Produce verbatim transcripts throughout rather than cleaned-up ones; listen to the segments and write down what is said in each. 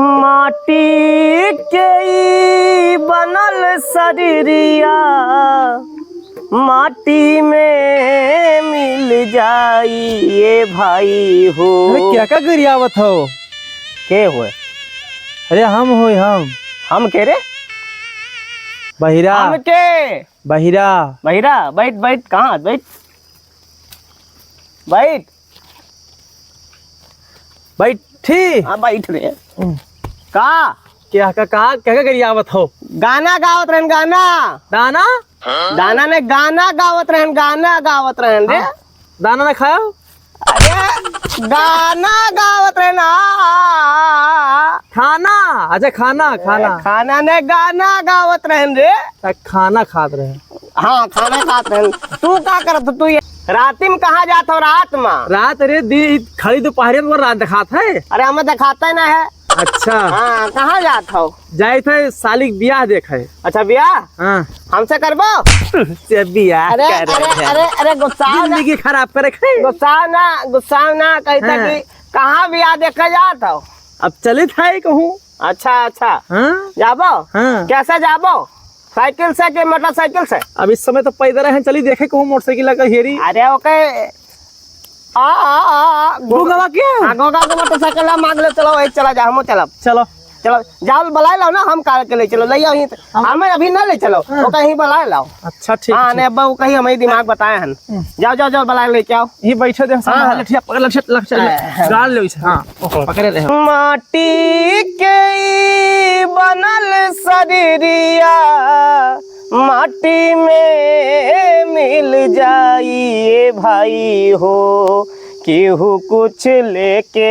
माटी के ई बनल शरीरिया, माटी में मिल जाई ए भाई हो। अरे, क्या का गरियावत हो? के होए? अरे, हम होई, हम। हम के रे? बहिरा। हम के? बहिरा। बहिरा, बैठ, बैठ, कहाँ? बैठ। बैठ। बैठी। हाँ, बैठ रे। हम्म। का? क्या, का, का, क्या, क्या गरियावत हो? गाना गावत रहन, गाना। दाना? दाना ने गाना गावत रहन, गाना गावत रहन रे। हाँ? दाना ना खायो? अरे, गाना गावत रहन, आ, आ, आ, आ। खाना, अच्छा, खाना, खाना। खाना ने गाना गावत रहन रे। अच्छा, खाना खात रहे। हाँ, खाना खात रहन। तू का करत हो? तू ये राती में कहाँ जात हो? रात में? रात रे, दी, खड़ी दोपहरे में रात देखात है। अरे, हमें देखाता ही ना है। अच्छा। हाँ, कहाँ जात हो? जाइत है साली के बियाह देखे। अच्छा, बियाह? हाँ। हमसे करबो? से बियाह अरे, करे अरे, है। अरे, अरे, गुस्सा ना। जिंदगी खराब करे है। गुस्सा ना, गुस्सा ना, कहता हाँ। कि कहाँ बियाह देखे जात हो? अब चलित है कहूँ। अच्छा, अच्छा। हाँ? जाबो? हाँ। कैसे जाबो? साइकिल से कि मोटरसाइकिल से? अब इस समय तो पैदल है, चली देखे कहूँ मोटरसाइकिल लगा हेरी। अरे, ओके। आ, आ, आ, आ, गो-, गुंगवा के? हाँ, गोगा के मोटरसाइकिल ला मांग ले, चलो, वही चला जा, हमहू चलब। चलो। चलो, जाओ, बुलाए लाओ ना, हम कार के ले चलो, ले आओ यहीं। हम हमें अभी ना ले चलो, हाँ। वो कहीं बुलाए लाओ। अच्छा, ठीक, हाँ, ठीक। नहीं, अब वो कहीं हमें दिमाग बताए हन। हम्म। जाओ, जाओ, जाओ, बुलाए लेके आओ। ये बैठे दे, हाँ, हाँ। लठिया पकड़, लठिया, लठिया, हाँ, हाँ। गाड़ ले उसे, हाँ, पकड़े रहे। माटी के ई बनल शरीरिया, माटी में मिल जाई ए भाई हो, केहू कुछ लेके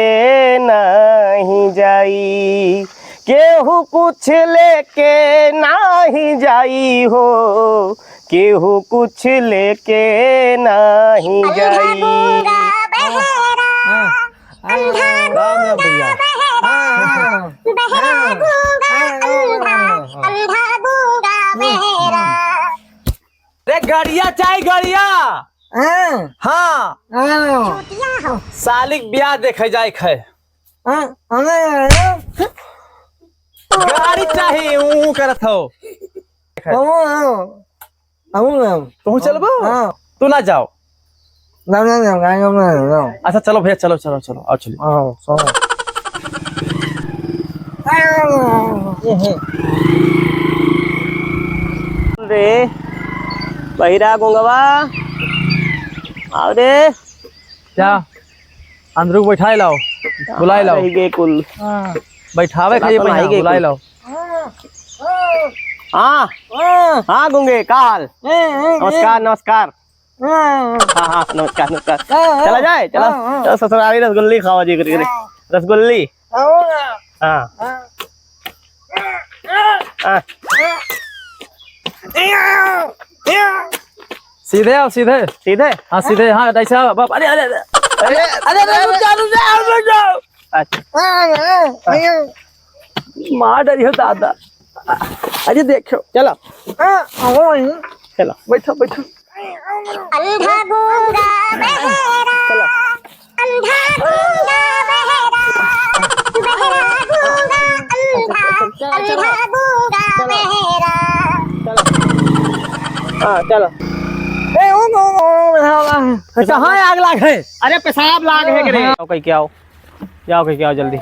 नाही जाई, केहू कुछ लेके नाही जाई हो, केहू कुछ लेके नाही जाई। हाँ, हाँ। राम राम भैया। हाँ, हाँ। अरे गड़िया चाही, गड़िया। हाँ। हाँ। हाँ। सालिक बियाह देखे जाए खे। हाँ, हाँ। गाड़ी चाही, ऊ करत हो। हाँ, हाँ। तू चलबो? हाँ। तू ना जाओ। ना, ना, ना, ना, ना, ना, ना। अच्छा, चलो भैया, चलो, चलो, चलो, आओ, चलिए। हाँ, चलो। रे, बहिरा गुंगवा, आओ रे। क्या? अंदरू को बैठाए लाओ, बुलाए लाओ। रह गए कुल। हाँ। बैठावे चला खाइए तो ना, पहिया, आई गए बुलाए कुल। लाओ। हाँ। हाँ। हाँ, गुंगे, का हाल? हाँ, हाँ, नमस्कार, हाँ। नमस्कार। हाँ, हाँ, नमस्कार, नमस्कार। हाँ, हाँ। चला जाए, चला। हाँ, हाँ। चला ससुरारी रसगुल्ली खावा जी करी, करी। हाँ। रसगुल्ली। हाँ। हाँ। हाँ। हाँ। सीधे आओ, सीधे। सीधे? हाँ, सीधे, हाँ, ऐसे आओ, बाप, अरे, अरे, अरे। अरे, अरे, अरे, रुक जा, रुक जा, रुक जा। अच्छा। मार डरियो दादा। अरे देखो। चलो। चलो। बैठो, बैठो। अंधा गूंगा बहरा, चलो। अंधा गूंगा बहरा, बहरा गूंगा अंधा, अंधा गूंगा बहरा। हाँ, चलो। ए, ओ, ओ, ओ, ओ, कहाँ आग लाग है? अरे, पेशाब लाग है कि रे? हाँ। आओ, कहीं के आओ। जाओ, कहीं के आओ जल्दी।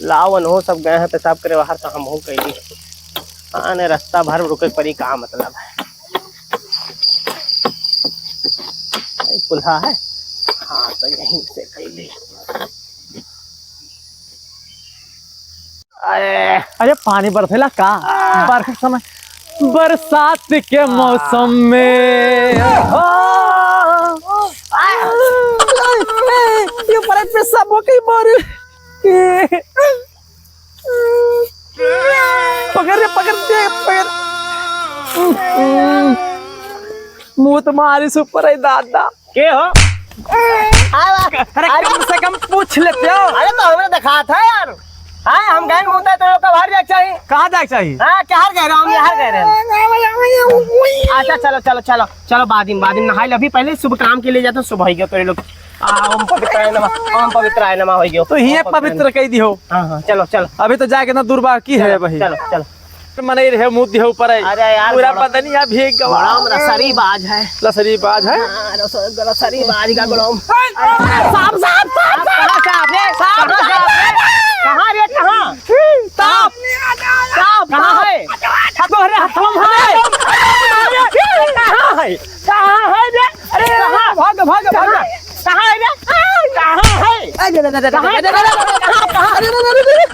लाओ, अनहो सब गए हैं पेशाब करे बाहर, तो हमहू कैली। आने रास्ता भर रुके पड़ी, का मतलब है? भाई, कुल्हा है। हाँ, तो यहीं से कैली। अरे। अरे, पानी बरसेला का? आ। बरसात समय, बरसात के मौसम में। आ। हो। आ। ये बड़े पेशाब हो गई, मारे। पकड़ रे, पकड़ रे, पकड़। मुँह तो मारी से ऊपर है, दादा। के हो? अरे, अरे, कम से कम पूछ लेते हो। अरे, तो हमरे दिखात है यार। हाँ, हम गए मुद्दा तो लोग का बाहर जाए चाहिए। कहाँ जाए चाहिए? हाँ, क्या हार गए रहे? हम यहाँ गए रहे। अच्छा, चलो, चलो, चलो, चलो, बाद में, बाद में नहाई ले, अभी पहले शुभ काम के लिए जाते, शुभ होइ गयो तोरे लोग। आ, ओम पवित्राय नमः, ओम पवित्राय नमः होइ गयो। तो हिये ओम पवित्राय पवित्र कह दियो। हाँ, हाँ, चलो, चलो। अभी तो जाके ना दूर बार की है चलो, वही। चलो, चलो। मनई रहे, मुँह दिहे ऊपर है। अरे यार, पूरा बड़ा बदनिया भीग गवा। बड़ा लसरी बाज है। लसरी बाज है? हाँ, लस-, लसरी बाज का गुलाम। साहब, साहब, साहब, कहाँ साहब रे? साहब, कहाँ साहब रे? कहाँ रे, कहाँ? साहब, साहब, कहाँ है? हथवा रे, हथवा है। कहाँ है? कहाँ है रे? अरे, कहाँ? भाग, भाग, भाग। कहाँ? कहाँ है रे? कहाँ है? अरे, अरे, अरे, अरे, कहाँ? अरे, अरे, अरे, अरे, कहाँ? कहाँ? अरे, अरे, अरे, अरे, अरे।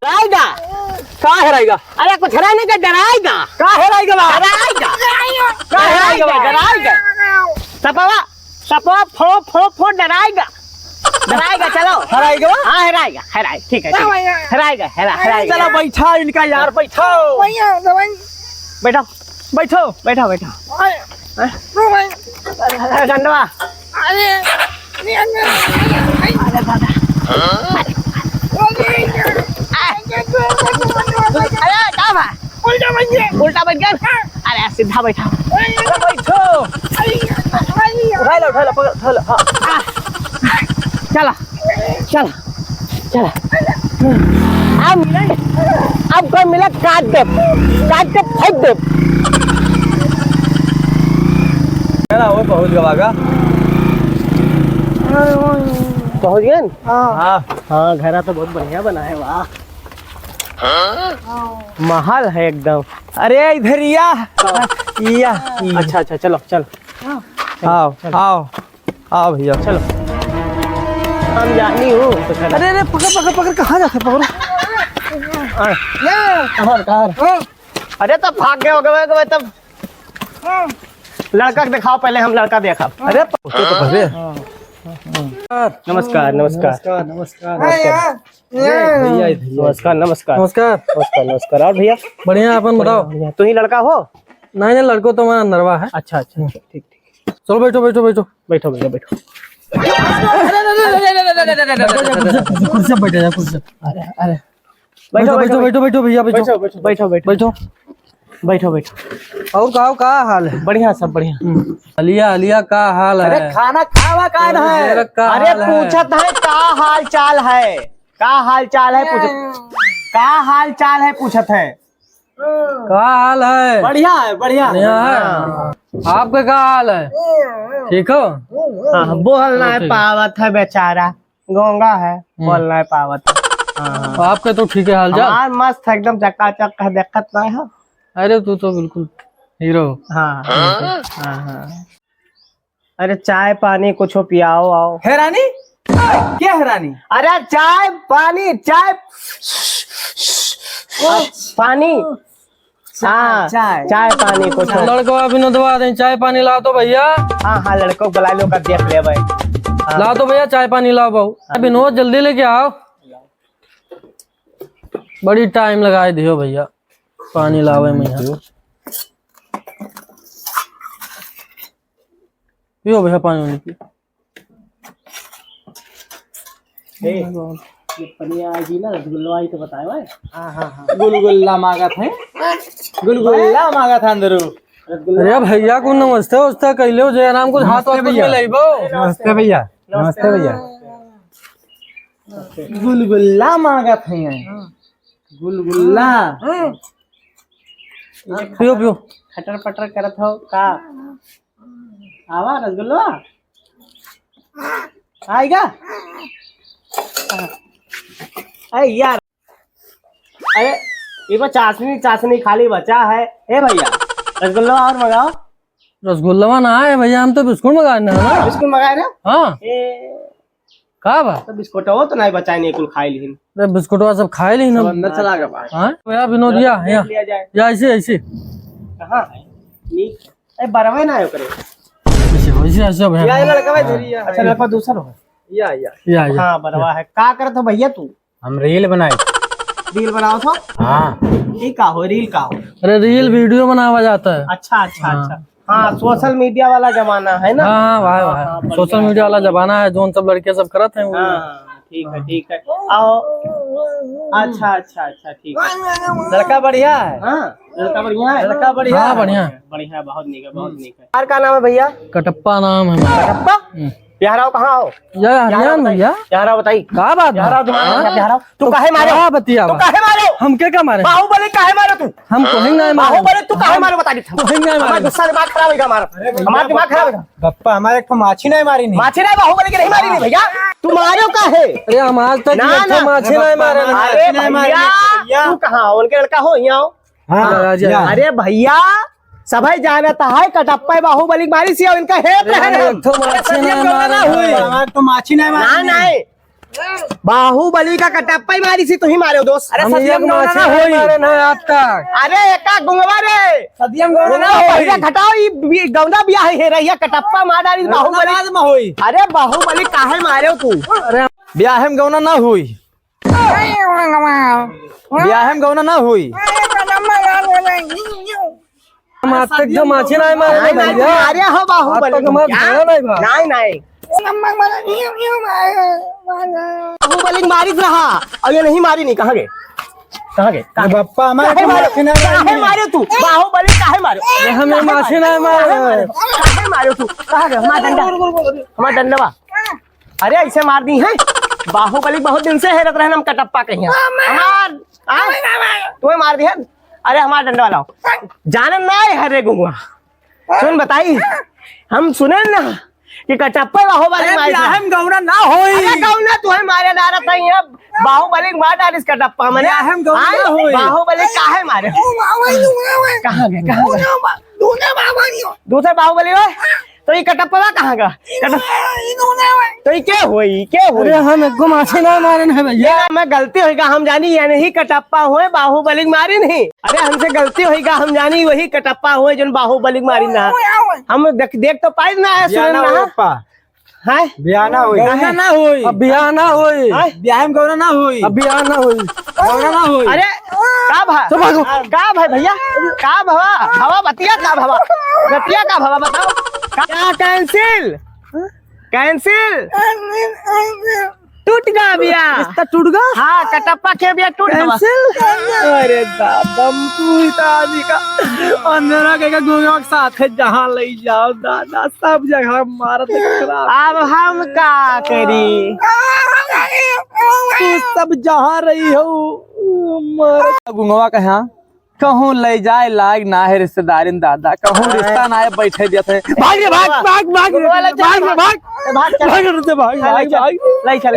रायगा। का हेराइगा? अरे कुछ हेराई नहीं का, डराइगा। का हेराइगा बा? डराइगा। का हेराइगा बा? डराइगा। सपवा, सपवा फो, फो, फो डराइगा। डराइगा, चलो। हेराइगा बा? हाँ, हेराइगा, हेराइगा। ठीक है, ठीक है। हेराइगा, हेरा, हेराइगा। चलो बैठा इनका यार, बैठो। बैठो। बैठो, बैठो, बैठो। अरे, हाँ? अरे, डंडवा। अरे, अरे, अरे, अरे, अरे दादा। अरे, का बा? उल्टा बैठ गया। उल्टा बैठ गया? अरे, सीधा बैठा। अरे, बैठो। अरे, अरे। उठा लो, उठा लो, पकड़, उठा लो, हाँ। चला, चला। चला। अब मिले, अब कोई मिले, काट दे, काट के फेंक दे। है ना, वो पहुँच गवा का। पहुँच गए न? हाँ। हाँ। हाँ, घरा तो बहुत बढ़िया बना है, वाह। महल है एकदम। अरे, इधर या। या। अच्छा, अच्छा, चलो, चलो। आओ, चलो। आओ। हाँ भैया, चलो। हम जानी हूँ। अरे, अरे, पकड़, पकड़, पकड़, कहाँ जाते पकड़ो? हाँ। ये, कहाँ, कहाँ? अरे, तब भाग गए हो गए, गए तब। लड़का के दिखाओ पहले, हम लड़का देखा। अरे, उसको तो पहले। नमस्कार, नमस्कार। नमस्कार, नमस्कार। भैया, भैया। नमस्कार, नमस्कार। नमस्कार। नमस्कार, नमस्कार। और भैया? बढ़िया, अपन बताओ। बढ़िया। तू ही लड़का हो? नहीं, नहीं, लड़को तो हमारा नरवा है। अच्छा, अच्छा, अच्छा, ठीक, ठीक। चलो, बैठो, बैठो, बैठो। बैठो भैया, बैठो। कुर्सी पे बैठ जा, कुर्सी पे। अरे, अरे। बैठो, बैठो, बैठो, बैठो, बैठो भैया, बैठो। बैठो, बैठो, बैठो। बैठो। बैठो, बैठो। और का, का हाल है? बढ़िया, सब बढ़िया। हम्म। अलिया, अलिया, का हाल है? अरे, खाना खावा का अरे, है? मेरा का अरे, हाल है? पूछत है, का हाल चाल है? का हाल चाल है पूछत, का हाल चाल है पूछत है? का हाल है? बढ़िया है, बढ़िया। बढ़िया है? हाँ। आपके का हाल है? ठीक हो? हाँ, बोल ना ठीक है। पावत है बेचारा, गूंगा है, हम्म। बोल ना पावत है। हाँ। आपके तो ठीक है हाल चाल? हमार मस्त है, एकदम चकाचक है, देखत ना है। अरे तू तो बिल्कुल हीरो। हाँ, हाँ, हाँ, हाँ। अरे चाय पानी कुछो पियाओ आओ। है रानी? क्या है रानी? अरे चाय पानी, चाय, ओ। पानी। चाय, हाँ, चाय। चाय पानी कुछो। लड़कवा विनोदवा दे, चाय पानी ला तो भैया। हाँ, हाँ, लड़को बुला लो, कर देख ले भाई। हाँ। ला तो भैया, चाय पानी लाओ बाबू। हाँ। विनोद, जल्दी लेके आओ। बड़ी टाइम लगाए दियो भैया, पानी लावे में यहाँ। पियो भैया पानी वानी पियो। ए, ये पनिया आई थी ना, रसगुल्ला आई तो बताए भाई। हाँ, हाँ, हाँ। गुलगुल्ला मांगत है, गुलगुल्ला मांगत है अंदरू। रसगुल्ला। अरे भैया को नमस्ते उस्ते कैले हो, जय राम कुछ हाथ नमस्ते वाथ कुछ भैया। मिलाइबो। नमस्ते भैया, नमस्ते भैया। गुलगुल्ला मांगत है, गुलगुल्ला। हाँ। पियो, पियो। खटर पटर करत हो का? आवा रसगुल्ला। आएगा? अरे यार। अरे, ये बस चाशनी, चाशनी खाली बचा है। ए भैया, रसगुल्ला और मंगाओ। रसगुल्ला ना है भैया, हम तो बिस्कुट मंगाए ना, ना। बिस्कुट मंगाए ना? हाँ। ए, का बा? तो बिस्कुटवा तो नहीं बचाए, नहीं कुल खाए लिहिन। अरे बिस्कुटवा सब खाए लिहिन हम। सब अंदर चला गया बा। हाँ? भैया विनोद, या, या। लिया जाए। या ऐसे, ऐसे। कहाँ है? नी-, ए, बरवे ना है ओकरे। ऐसे, ऐसे, ऐसे भैया। या, ये लड़का भाई धरी है। अच्छा, लड़का दूसरा हो। या, या। या, या। हाँ, बरवा है। का करत हो भैया तू? हम रील बनाई। रील बनाओ तो? हाँ। ये का हो, रील का हो? अरे रील वीडियो बनावा जाता है। अच्छा, अच्छा, हाँ। अच्छा। हाँ, सोशल मीडिया वाला जमाना है ना? हाँ, हाँ, भाई, हाँ, भाई। हाँ, बढ़िया सोशल है। मीडिया वाला जमाना है, जोन सब लड़के सब करत हैं वो। हाँ, ठीक है, ठीक है। आओ, अच्छा, अच्छा, अच्छा, ठीक है। लड़का बढ़िया है? हाँ, लड़का बढ़िया है। लड़का बढ़िया हाँ, है? बढ़िया। बढ़िया, बहुत नीक है, बहुत नीक है। यार, का नाम है भैया? कटप्पा नाम है हमारा। कटप्पा? हम्म। यहाँ आओ, कहाँ हो? यार, यहाँ आओ, हरियाणा बताइए। भैया। यहाँ आओ, बताइए। का बात यहाँ है? आओ, दिमाग हाँ? लगा, यहाँ आओ। तू तो काहे मारे? का बतिया तू बा? काहे मारे? हमके का मारे? बाहुबली काहे मारे तू? हम कोई नहीं मारे। बाहुबली तू काहे मारे बता दे। कोई नहीं मारे। हमारा गुस्सा दिमाग खराब होइगा हमारा। अरे भैया, हमारा दिमाग खराब होइगा। बप्पा, हमारे एक ठो माछी नहीं मारी नहीं। माछी नहीं, बाहुबली के नहीं मारी नहीं भैया। तू मारो काहे? अरे हम आज तक ना, एक ठो ना। माछी नहीं मारे नहीं। अरे माछी नहीं मारे भैया, नहीं भैया। तू कहाँ? उनके लड़का हो, यहाँ आओ। हाँ, हाँ, राजा। अरे भैया, सभई जानत है, कटप्पा बाहुबली मारी सी, इनका हेत अरे, रहे हम रहे। एक ठो माछी अरे, नहीं मारे ना नहीं। हुई। हमार तो माछी नहीं मारी ना, नहीं। नहीं। बाहुबली का कटप्पा ही मारी सी, तू ही मारे हो, दोस्त। अरे, हम सदियम एक गौना माछी ना नहीं होई। मारे ना आज तक। अरे, एका गुंगवा रे। सदियम गौना ना गुंगवा होई। पहिले घटाओ, ई बी-, गौना बियाह है, रहिया कटप्पा मार डाली, गौना बाहुबली। बाद में होई। अरे, बाहुबली काहे मारे हो तू? अरे, बियाह में गौना ना होई। बियाह में गौना ना होई। हम आज तक जो माछी नहीं मारे नहीं, नहीं, भैया। अरे हो बाहुबली। आज तक हमार क्या? गौना नहीं बा। नहीं, नहीं। बाहुबली मारित रहा और ये नहीं मारी नहीं, कहाँ गए? कहाँ गए? कहाँ गए? बप्पा, हमारे काहे मारे? माछी नहीं मारी काहे नहीं। मारे तू? बाहुबली काहे मारे? अरे हमें काहे माछी मारे? नहीं मारे। काहे मारे? काहे मारे तू? कहाँ गए? हमारा डंडा, हमारा डंडवा। अरे ऐसे मार दी है। बाहुबली बहुत दिन से हेरत रहन हम कटप्पा कहिया। हमार, आ? तुम्हें मार दी है। अरे हमार डंडा लाओ। जानन ना है हरे गुंगवा। सुन बताई, हम सुने ना कि कटप्पा बाहुबली अरे मारे। बियाह में गौना ना होई। अरे गौना तू है मारे डारा था यहाँ। बाहुबली मार डालिस कटप्पा मने। बियाह में गौना आय, ना होई। बाहुबली काहे मारे? कहाँ गए? कहाँ गए? दूसरे बाहुबली हो। तो ये कटप्पा कहाँ का? कटप-, तो ये क्या हुई? क्या हुई? अरे हम एको माछी ना मारे ना भैया। ये मैं गलती होइगा हम जानी, ये नहीं कटप्पा हुए, बाहुबली मारी नहीं। अरे हमसे गलती होइगा हम जानी, वही कटप्पा हुए जोन बाहुबली मारी ना। हम देख, देख तो पाई ना है, सुने ना। पप्पा। हैं? बियाह ना होई। गौना ना होई। अब बियाह ना होई। हैं? बियाह में गौना ना होई। अब बियाह ना होई। गौना ना होई। अरे, का भा-, तो भागो। का भाई भैया? का भवा? भवा बतिया का भवा? बतिया का भवा बताओ? क्या cancel? Cancel? टूट गया बियाह। रिश्ता टूट गया? हाँ, कटप्पा के बियाह टूट गया। Cancel? अरे दादा, तू ही तो आदमी का अंधेरा के, के गुंगवा के साथ है, जहाँ ले जाओ दादा, सब जगह मारत खराब। अब हम का करी? तू सब जहाँ रही हो, मारत गुंगवा के यहाँ। कहूँ ले जाए लायक ना है रिश्तेदारिन दादा, कहूँ रिश्ता ना है बैठे देते हैं। भाग रे, भाग, भाग, भाग, गुंगवा ले चल, भाग रे, भाग। भाग। ए, भाग, चल। भाग रे, भाग, ए, भाग, ले चल, भाग। ले चल।